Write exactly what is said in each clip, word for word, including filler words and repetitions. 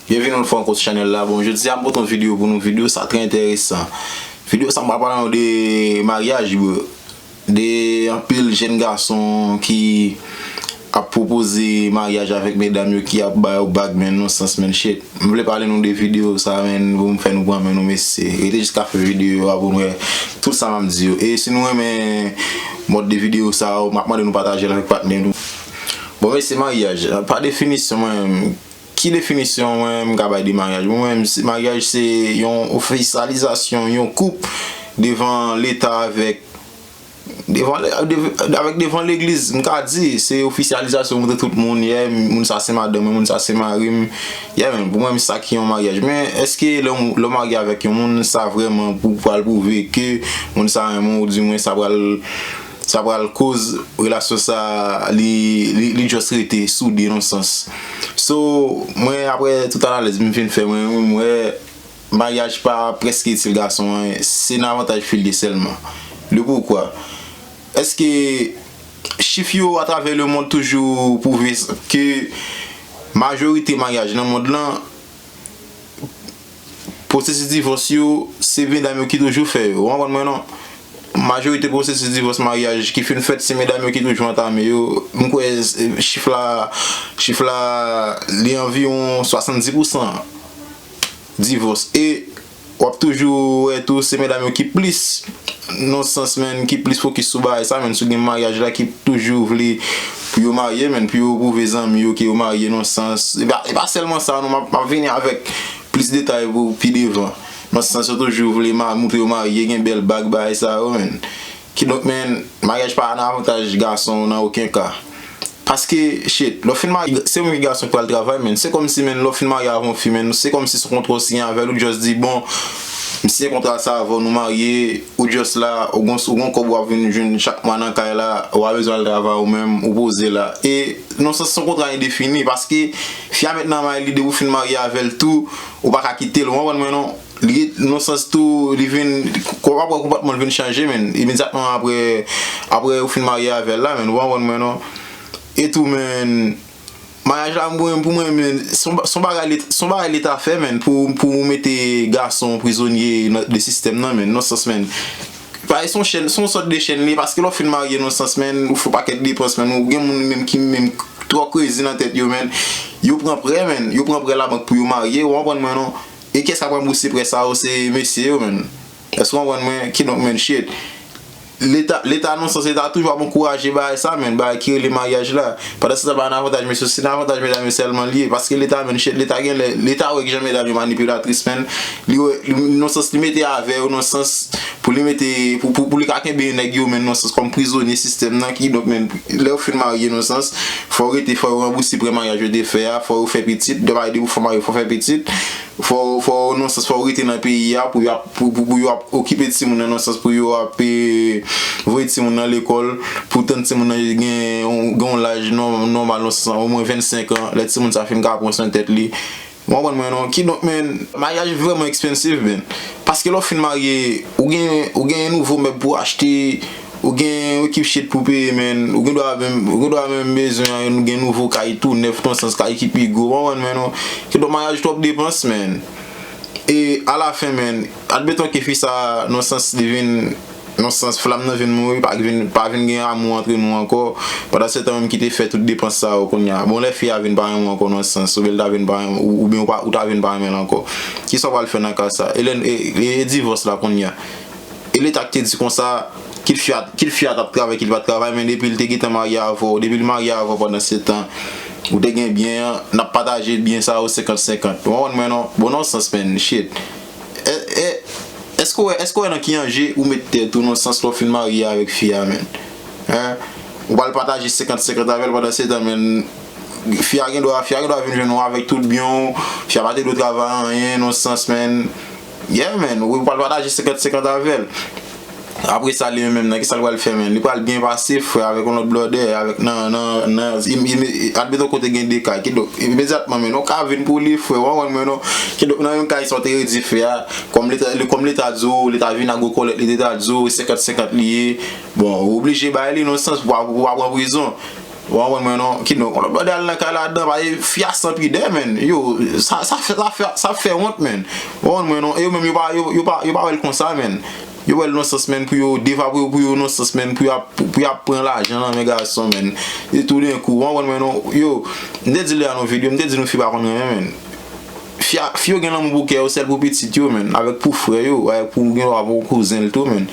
Byenvini yon fwa ankò sou chanèl la. Bon, jodi a m pote yon videyo pou nou. Videyo sa trè enteresan. Videyo sa m pral pale nou de maryaj, bro. De anpil jèn gason ki ap pwopoze maryaj avèk medam yo, ki ap ba yo bag, men, nan sans, men, shit. M vle pale nou de videyo sa, men, pou m fè nou pran men nou, mesye. Rete jiska fen videyo a pou nou wè tout sa m ap di yo. E si nou renmen mòd de videyo sa yo, m ap mande nou pataje l avèk patnè nou. Bon, mesye, maryaj, pa definisyon, mwen menm, ki definisyon mwen menm m ka bay de maryaj? Mwen menm, se, maryaj se yon ofisyalizasyon yon koup devan Leta avèk, devan, dev-, avèk devan legliz, m ka di, se ofisyalizasyon, montre tout moun, yeah, moun sa se madanm mwen, moun sa se mari m, yeah, men, pou mwen, sa ki yon maryaj. Men, èske lè w, lè w marye avèk yon moun, sa vrèman pou pral pwouve ke moun sa renmen w, di mwen sa pral, sa pral koz relasyon sa, li, li, li just rete soude nan sans. So, mwen, apre tout analiz m fin fè, mwen, mwen, mwen, maryaj pa prèske itil gason an, se nan avantaj fi l ye sèlman. Le poukwa? Èske chif yo atravè lemond toujou pwouve ke majorite maryaj nan mond lan, pwosesis divòs yo, se medam yo ki toujou fè yo? Ou konprann mwen, non? Majorite pwosesis divòs maryaj ki fin fèt, se medam yo ki toujou antame yo. M kwè, eh, chif la, chif la, li anviwon swasanndis pousan divòs. E w ap toujou wè tou, se medam yo ki plis, nan sans, men, ki plis fokis sou bagay sa, men, si w gen maryaj la ki toujou vle pou yo marye, men, pou yo pwouve zanmi yo ke yo marye, nan sans. E pa, e pa sèlman sa, non, m ap, m ap vini avèk plis detay pou pi devan. Nan sans, yo toujou vle ma-, montre yo marye, gen bèl bag, bagay sa yo, men. Kidonk, men, maryaj pa nan avantaj gason nan okenn ka. Paske, shit, lè w fin marye, se ou menm ki gason ki pral travay, men. Se kòmsi, men, lè w fin marye avè yon fi, men, se kòmsi se yon kontra w siyen avè l, ou just di, bon, m siyen kontra sa avè w, nou marye, ou just la, ou gon, ou gon kòb w ap vin jwenn chak mwa nan kay la, ou pa bezwen al travay ou menm, ou poze la. E, nan sans, se yon kontra endefini, paske fi a met nan may li, depi w fin marye avè l tou, ou pa ka kite l, ou konprann mwen, non? Li, nan sans tou, li vin, kò-, apre konpòtman l vin chanje, men, imedyatman apre, apre ou fin marye avè l la, men, ou konprann mwen, non? E tou, men, maryaj la, mwen, pou mwen, men, se yon ba-, se yon bagay Leta, se yon bagay Leta fè, men, pou, pou mete gason prizonye nan, de sistèm nan, men, nan sans, men. Paske se yon chèn, se yon sòt de chèn li, paske lè w fin marye, nan sans, men, ou fè yon pakèt depans, men, ou gen moun menm ki menm twò krezi nan tèt yo, men, yo pran prè, men, yo pran prè labank pou yo marye, ou konprann mwen, non? E kiyès k ap ranbouse prè sa yo? Se mesye yo, men. Èske w konprann mwen? Kidonk, men, shit. Leta, Leta, nan sans, Leta toujou ap ankouraje bagay sa, men, bagay ki rele maryaj la. Pandan se tan, pa nan avantaj mesye, se nan avantaj medam yo sèlman li ye. Paske Leta, men, shit, Leta genlè, Leta wè kijan medam yo manipilatris, men. Li wè, li, nan sans, li mete avè yo, nan sans, pou li mete, pou, pou, pou li ka kenbe nèg yo, men, nan sans, kòm prizonye sistèm nan, kidonk, men, lè yo fin marye, nan sans, fò yo rete, fò yo ranbouse prè maryaj yo te fè a, fò yo fè pitit, de bagay de pou fè marye, fò fè pitit. Fò, fò, nan sans, fò w rete nan peyi a pou yo ap, pou, pou, pou yo ap okipe timoun nan, nan sans pou yo ap, eh, voye timoun nan lekòl, pou tann timoun nan gen yon, gen yon laj nò-, nòmal, nan sans, omwen vennsenk an, lè timoun sa fin ka pran swen tèt li. Ou konprann mwen, non? Kidonk, men, maryaj vrèman expensive, men. Paske lè w fin marye, ou gen, ou gen nouvo mèb pou achte, ou gen ekip shit pou peye, men, ou gen dwa menm, ou gen dwa menm bezwen, nou gen nouvo kay tou nèf, nan sans, kay ki pi gwo, ou konprann, men, non? Kidonk, maryaj twòp depans, men. E alafen, men, admeton ke fi sa, nan sans, li vin, nan sans, flanm nan vin mouri, pa vin, pa vin gen amou antre nou ankò, pandan se tan menm ki te fè tout depans sa yo kounye a. Bon, lè fi a vin pa renmen w ankò, nan sans, oubyen l ta vin pa renmen w, oubyen ou pa, ou ta vin pa renmen l ankò. Kisa w pral fè nan ka sa? E lè, e, e, e divòs la kounye a? E Leta ki te di konsa, kit fi a, kit fi a t ap travay, kit li pa t travay, men depi l te gentan marye avè w, depi l marye avè w pandan se tan, ou te gen byen an, n ap pataje byen sa yo senkant senkant. Ou konprann mwen, non? Bon, nan sans, men, shit. E, e, èske w wè, èske w wè nan ki anje ou met tèt ou nan sans lè w fin marye avèk fi a, men? Hein? Ou pral pataje senkant senkant avè l pandan se tan, men, fi a gen dwa, fi a gen dwa vin jwenn ou avèk tout byen w, fi a pa te dwe travay anyen, nan sans, men. Yeah, men, ou pral pataje senkant senkant avè l. Apre sa, li menm, nan kisa l pral fè, men? Li pral byen pase, frè, avèk yon lòt blòdè, avèk nan, nan, nan, im-, im-, admeton kote gen de kay. Kidonk, imedyatman, men, yon kay vin pou li, frè, ou konprann mwen, non? Kidonk, nan yon kay sa w te redi fè a, kòm Leta, kòm Leta di w, Leta vin ak gwo kòlèt li, Leta di w, senkant senkant li ye. Bon, ou oblije bay li, nan sans, pou pa, pou pa pran prizon. Ou konprann mwen non? Kidonk, yon lòt bòdè al nan kay ladan, paske fi a san pidè, menn. Yo, sa, sa fè, sa fè, sa fè wont, menn. Ou konprann mwen non? E yo menm, yo pa, yo, yo pa, yo pa wè l konsa, menn. Yo wè l nan sans, menn, pou yo deva, pou yo, pou yo nan sans, menn, pou y ap, pou y ap pran lajan nan men gason, menn. E toudenkou, ou konprann mwen non? Yo, m te di l deja nan videyo, m te di nou fi pa konn renmen, menn. Fi a, fi yo gen lanmou pou kè yo, sèl pou pitit yo, menn. Avèk pou frè yo, avèk pou gen dwa pou kouzen l tou, menn.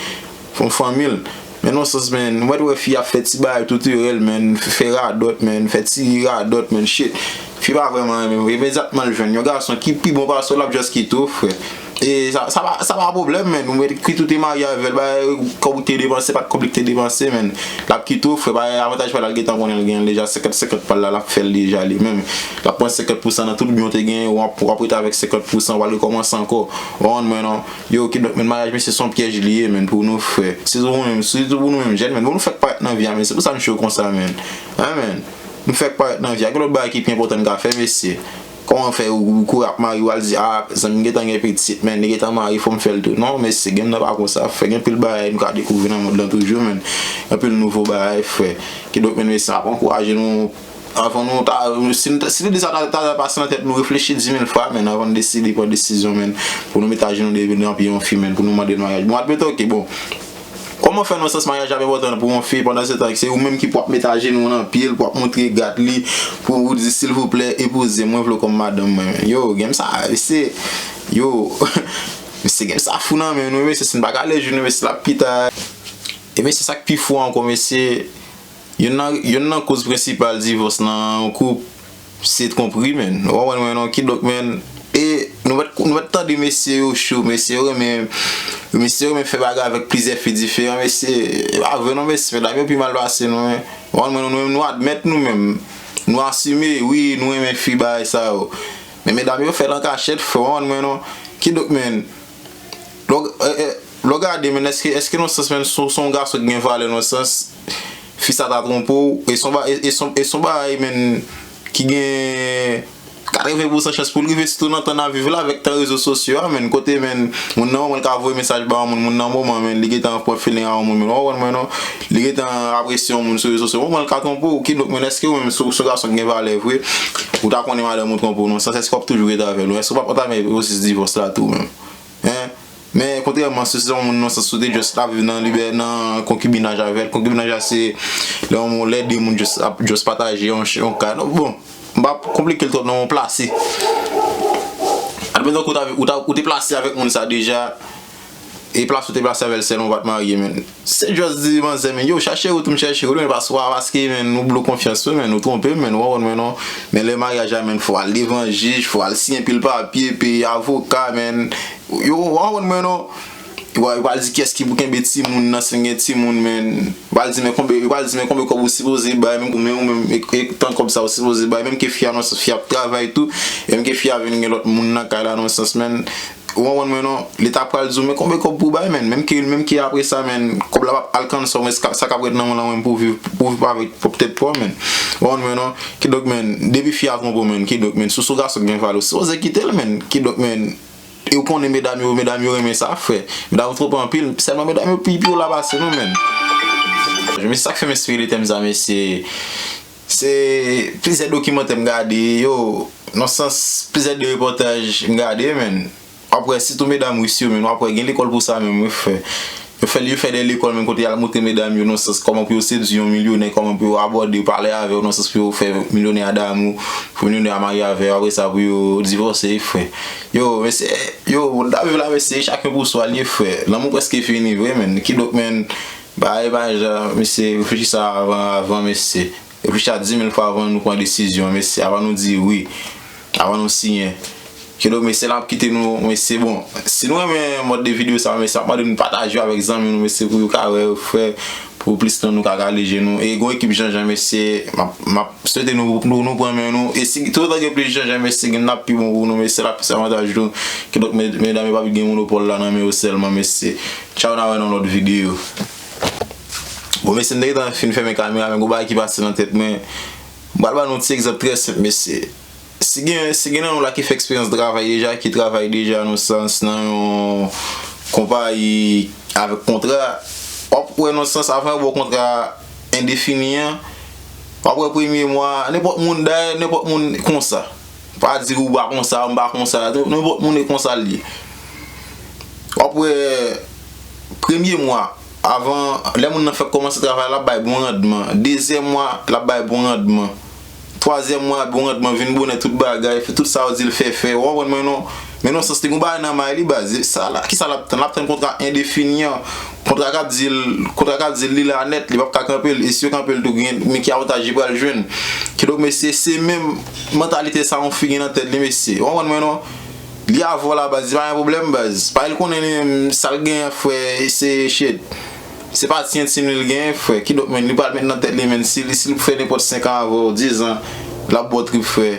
Pou fanmi l. Men nan sans, menn, mwen t wè fi ap fè ti bagay touterèl, menn, fè radòt, menn, fè ti radòt, menn, shit. Fi pa vrèman renmen w. Imedyatman l jwenn yon gason ki pi bon pase w, l ap just kite w, frè. E sa, sa pa, sa pa pwoblèm, menn. Ou mèt kite ou te marye avè l, bagay, kòb ou te depanse, pa t kòb li ki te depanse, menn. L ap kite w, frè, bagay, avantaj pa l, al gentan konnen l genyen l deja, senkant senkant pa l la, l ap fè l deja li menm. L ap pran senkant pousan nan tout byen w te genyen, w ap, w ap rete avèk senkant pousan, w al rekòmanse ankò. Ou konprann mwen non? Yo, kidonk, menn, maryaj, mesye, se yon pyèj li ye, menn, pou nou, frè. Sitou pou nou menm, sitou pou nou menm, jèn, menn. Bon, nou fèk parèt nan vi a, men se pou sa nou cho konsa, menn. Hein, menn? Nou fèk parèt nan vi a. Gen lòt bagay ki pi enpòtan n ka fè, mesye. Kòman fè ou, ou kouri ap marye, w al di, "Ah, zanmi m gentan gen pitit, menn, li gentan marye, fò m fè l tou." Non, mesye, game nan pa konsa, frè. Gen anpil bagay nou ka dekouvri nan mond lan toujou, menn. Anpil nouvo bagay, frè. Kidonk, menn, mesye, m ap ankouraje nou. Avan nou ta, si nou ta, si lide sa ta, ta, ta pase nan tèt nou, reflechi dimil fwa, menn, avan n deside pran desizyon, menn, pou nou met ajenou devan pye yon fi, menn, pou nou mande l maryaj. Bon, admeton, ok, bon. Kòman fè nan sans maryaj ap enpòtan pou yon fi, pandan se tan se ou menm ki pou ap met ajenou w nan pye l, pou ap montre gad li, pou ou di, "Silvouplè, epouze m, mwen vle w kòm madanm mwen." Yo, game sa, se, yo, mesye, game sa fou nan men nou, mesye, si n pa ka leve jounen, mesye, l ap pita. E mesye, sa k pi fou ankò, mesye, Youn nan, youn nan koz prensipal divòs nan yon koup, se twonpri, menn. Ou konprann mwen non? Kidonk, menn, e nou mèt, nou mèt tande mesye yo cho, mesye yo renmen, mesye yo renmen fè bagay avèk plizyè fi diferan, mesye, e pa vre non, mesye, medam yo pi mal pase nou, men. Ou konprann mwen non? Nou menm, nou admèt nou menm, nou asime, wi, nou renmen fi bagay sa yo. Men medam yo fè l an kachèt, frè, ou konprann mwen non? Kidonk, menn, lè w, e, e, lè w gade, menn, èske, èske nan sans, menn, se, se yon gason ki gen valè nan sans, fi sa ta twonpe w, e se yon ba-, e, e se yon, e se yon bagay, menn, ki gen katreven pousan chans pou l rive, sitou nan tan n ap viv la, avèk tan rezo sosyo a, menn, kote, menn, moun nan, mwen, l ka voye mesaj ba yon moun, moun nan moman, menn, li gentan pran feeling a yon moun, menn, ou konprann mwen non, li gentan apresye yon moun sou rezo sosyo, moman, l ka twonpe w, kidonk, menn, èske ou menm, se, se yon gason ki gen valè vre, ou ta konnen madanm ou twonpe w nan sans, èske w ap toujou rete avè l, ou èske w p ap antame pwosesis divòs la tou, menn? Hein? Men, kontrèman, si se yon moun nan sans ou te just ap viv nan libè, nan konkibinaj avè l. Konkibinaj la, se lè yon, lè de moun just ap, just pataje yon, yon kay. Bon, m p ap konplike l twòp non, men w plase. Admeton ke w ta, ou ta, ou te plase avèk moun sa deja, e plase ou te plase avè l sèlman, ou pa t marye, menn. Se just di manzè, menn, yo, chache ou tou, m chache ou tou, menn, paske w pa, paske, menn, ou blo konfyans ou, menn, ou twonpe m, menn, ou konprann mwen non. Men lè maryaj la, menn, fò w al devan jij, fò w al siyen pil papye, peye avoka, menn. Yo, ou konprann mwen non? Yo, yo pral di kiyès ki pou kenbe timoun nan, si l gen timoun, menn. Yo pral di, men konbe, yo pral di, men konbe kòb ou sipoze bay, menm, men ou menm, e, e tan kòb sa ou sipoze bay, menm ke fi a nan, fi a ap travay tou, e menm ke fi a vin gen lòt moun nan kay la, nan sans, menn. Ou konprann mwen non? Leta pral di w, men konbe kòb pou bay, menn. Menm ke, menm ke apre sa, menn, kòb la p ap al kansa w, men sa k ap ret nan men w lan, menm, pou w viv, pou w viv avèk pwòp tèt pa w, menn. Ou konprann mwen non? Kidonk, menn, depi fi a twonpe w, menn, kidonk, menn, si w se yon gason ki gen valè, ou sipoze kite l, menn. Kidonk, menn, e ou konnen medam yo, medam yo renmen sa, frè. Medam yo twonpe anpil, sèlman medam yo pi, pi wo la pase nou, menn. Men sa k fè m enspire de tèm sa, mesye, se plizyè dokimantè m gade, yo, nan sans, plizyè de repòtaj m gade, menn. W ap wè, sitou medam ris yo, menn, w ap wè gen lekòl pou sa menm, wi, frè. Yo fè, yo fè de lekòl menm kote y al montre medam yo nan sans kòman pou yo sedui yon milyonè, kòman pou yo abòde, pale avè yo nan sans pou yo fè milyonè a damou, pou milyonè a marye avè yo, apre sa pou yo divòse, wi, frè. Yo, mesye, yo, moun ta viv la, mesye, chacun pour soi li ye, frè. Lanmou prèske fini vre, menn. Kidonk, menn, ba, e ba jan, mesye, reflechi sa avan, avan, mesye. Reflechi a di mil fwa avan nou pran desizyon, mesye, avan nou di wi, avan nou siyen. Kidonk, mesye, n ap kite nou, mesye, bon, si nou renmen mòd de videyo sa, mesye, m ap mande nou pataje yo avèk zanmi nou, mesye, pou yo ka wè yo, frè, pou plis nan nou ka kale je nou. E gon ekip Janjan, mesye, m ap, m ap swete nou, nou, nou pran men nou. E si toutan gen plis Janjan, mesye, gen n ap pi bon pou nou, mesye, l ap plis avantaj nou. Kidonk, me-, medam yo p ap gen monopòl la nan men yo sèlman, mesye. Tchaw, n a wè nan lòt videyo. Bon, mesye, m te gentan fin fèmen kamera, men gon bagay ki pase nan tèt mwen. M pral ba nou ti egzanp trè senp, mesye. Si gen, si gen nan nou la ki fè eksperyans travay deja, ki travay deja nan sans nan yon konpayi avèk kontra, w ap wè nan sans avan yo ba w kontra endefini an, w W ap wè premye mwa, nenpòt moun, dayè, nenpòt moun konsa. Pa di ou pa konsa, m pa konsa, nenpòt moun e konsa l ye. W ap wè premye mwa, avan, lè moun nan fèk kòmanse travay, l ap bay bon randman. Dezyèm mwa, l ap bay bon randman. Twazyèm mwa, bon randman, vin bonè, tout bagay, fè tout sa yo di l fè, fè. Ou konprann mwen non? Men nan sans li gon bagay nan may li, baz. Sa la, kisa l ap tann? L ap tann kontra endefini an. Kontra k ap di l, kontra k ap di l li la nèt, li p ap ka kanpe l. E si yo kanpe l tou, gen, men ki avantaj li pral jwenn? Kidonk, mesye, se menm mantalite sa yon fi gen nan tèt li, mesye. Ou konprann mwen non? Li avè w la, baz, li pa gen pwoblèm, baz. Paske l konnen li menm, sa l genyen, frè, se shit. Se pa ti entim li l genyen, frè. Kidonk, menn, li pral met nan tèt li, menn, si, si l fè nenpòt senk an avè w, diz an, l ap ba w trip, frè.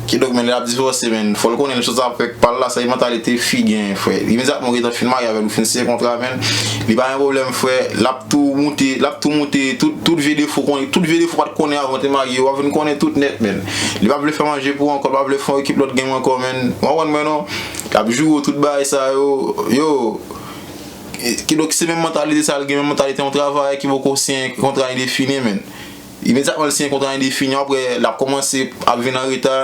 Kidonk, menn, l ap divòse, menn. Fò l konnen l sot ap fè pa l la, sa e mantalite fi genyen, frè. Imedyatman ou gentan fin marye avè l, ou fin siyen kontra, menn, li pa gen pwoblèm, frè. L ap tou moute, l ap tou moute tout, tout vye defo konnen, tout vye defo w pa t konnen avan w te marye, w ap vin konnen tout nèt, menn. Li pa vle fè manje pou ou ankò, li pa vle fè yon ekip lòt game ankò, menn. Ou konprann mwen non? L ap joure w tout bagay sa yo, yo. Kidonk, se menm mantalite sa l gen, menm mantalite yon travayè ki poko siyen kontra endefini, menn. Imedyatman l siyen kontra endefini, apre l ap kòmanse ap vin an reta.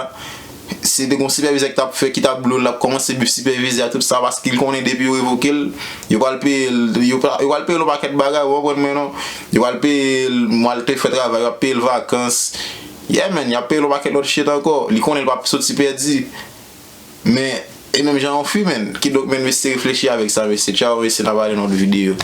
Si te gon sipèvizè ki t ap fè, ki t ap blo l, l ap kòmanse bif sipèvizè a, tout sa, paske l konnen depi yo revoke l, yo pral peye l, yo pral, yo pral peye l yon pakèt bagay, ou konprann mwen non? Yo pral peye l mwa l te fè travay, yo ap peye l vakans. Yeah, menn, y ap peye l yon pakèt lòt shit ankò. Li konnen l p ap soti pèdi. Men, e menm jan yon fi, menn. Kidonk, menn, mesye, reflechi avèk sa, mesye. Tchaw, mesye, n a pale nan lòt videyo.